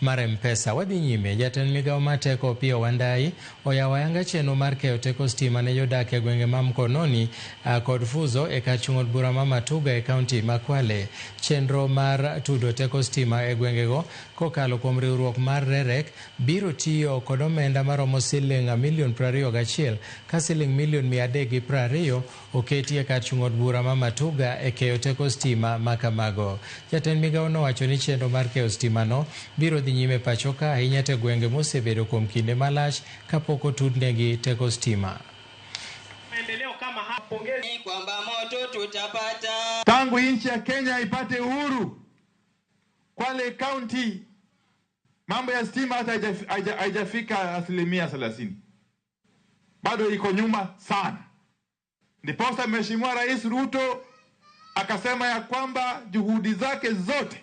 mar M-Pesa. Wadhi nyime, jatend migawo mar teko Opiyo Wandayi oyawo ayanga chenro mar keyo teko stima ne jodak e gwenge ma Mkononi kod Fuzo e kar chung' od bura ma Matuga e kaunti ma Kwale. Chenro mar tudo teko stima e gwengego kokalo kuom riwruok mar REREC biro tiyo kod omenda maromo siling milion 21 ka siling milion 320 oketi e kar chung' od bura ma Matuga e keyo teko stima ma kamago. Jatend migawo nowacho ni chenro mar keyo stima no biro dhi nyime pacho ka ahinya to e gwenge mosebedo kuom kinde malach kapok otudnegi teko stima. Maendeleo kama haya, pongezi kwamba moto tutapata. Tangu nchi ya Kenya ipate uhuru, Kwale County mambo ya stima hata haijafika 30%, bado iko nyuma sana. Ndiposa Mheshimiwa Rais Ruto akasema ya kwamba juhudi zake zote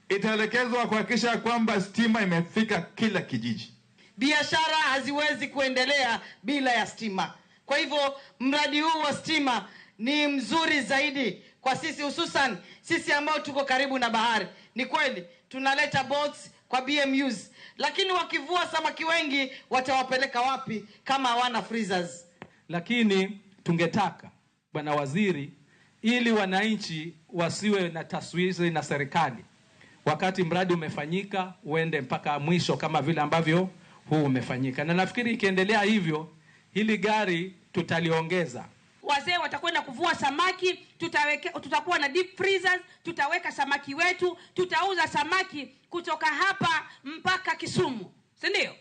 itaelekezwa kuhakikisha kwamba stima imefika kila kijiji. Biashara haziwezi kuendelea bila ya stima. Kwa hivyo mradi huu wa stima ni mzuri zaidi kwa sisi, hususan sisi ambao tuko karibu na bahari. Ni kweli tunaleta boats kwa BMUs, lakini wakivua samaki wengi watawapeleka wapi kama hawana freezers? Lakini tungetaka Bwana Waziri, ili wananchi wasiwe na taswizi na serikali, wakati mradi umefanyika uende mpaka mwisho kama vile ambavyo huu umefanyika, na nafikiri ikiendelea hivyo hili gari tutaliongeza. Wazee watakwenda kuvua samaki, tutakuwa na deep freezers, tutaweka samaki wetu, tutauza samaki kutoka hapa mpaka Kisumu, si ndio?